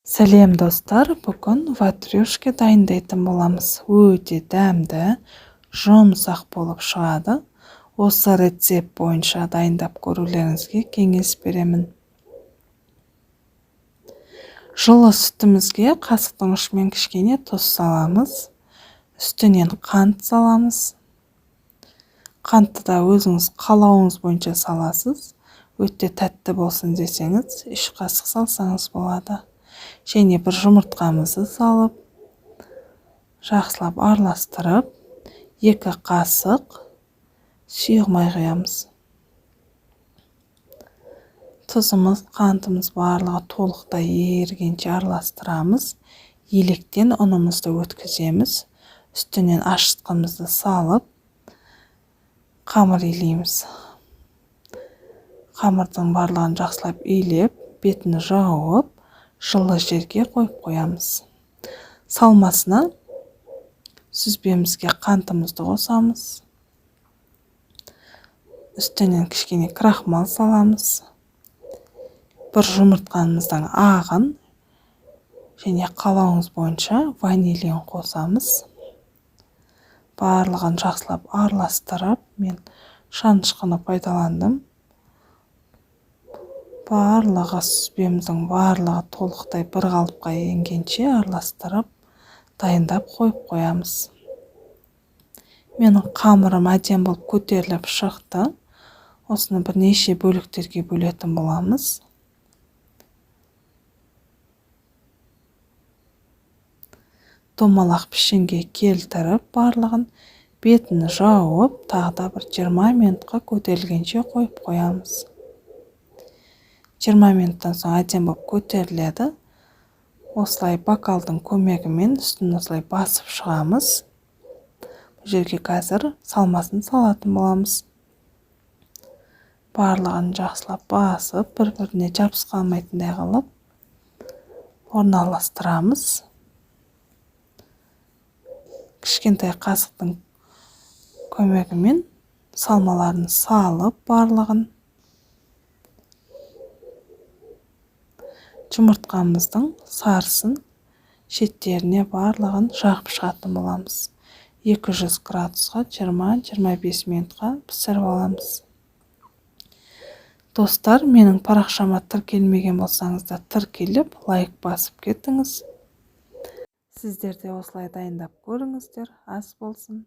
Сәлем, достар! Бүгін ватрушка дайындайтын боламыз. Өте дәмді, жұмсақ болып шығады. Осы рецепт бойынша дайындап көрулеріңізге кеңес беремін. Жылы сүтімізге қасықтың ұшымен кішкене тұз саламыз. Үстінен қант саламыз. Қантты да өзіңіз қалауыңыз бойынша саласыз. Өте тәтті болсын десеңіз, 3 қасық салсаңыз болады. Және бір жұмыртқамызды салып, жақсылап араластырып, 2 қасық сұйық май құямыз. Тұзымыз, қантымыз барлығы толықтай ерігенше араластырамыз. Електен ұнымызды өткіземіз. Үстінен ашытқымызды салып, қамыр илейміз. Қамырдың барлығын жақсылап илеп, бетін жауып, жылы жерге қойып қоямыз. Салмасына сүзбемізге қантымызды қосамыз. Үстінен кішкене крахмал саламыз. Бір жұмыртқамыздың ағын және қалауыңыз бойынша ванилин қосамыз. Барлығын жақсылап араластырып, мен шанышқыны пайдаландым. Барлығы сүзбеміздің барлығы толықтай бір қалыпқа енгенше араластырып, дайындап қойып қоямыз. Менің қамырым әдемі болып көтеріліп шықты. Осыны бірнеше бөліктерге бөлетін боламыз. Домалақ пішінге келтіріп, барлығын бетін жауып, тағы да бір 20 минутқа көтерілгенше қойып қоямыз. 20 минуттан соң әдемі болып көтеріледі. Осылай бокалдың көмегімен үстін осылай басып шығамыз. Бұл жерге қазір салмасын салатын боламыз. Барлығын жақсылап басып, бір-біріне жабысып қалмайтындай қылып орналастырамыз. Кішкентай қасықтың көмегімен салмаларын салып, барлығын жұмыртқамыздың сарысын шеттеріне барлығын жағып шығатын боламыз. 200 градусқа 20-25 минутқа пісіріп аламыз. Достар, менің парақшама тіркелмеген болсаңыздар, тіркеліп, лайк басып кетіңіз. Сіздер де осылай дайындап көріңіздер. Ас болсын.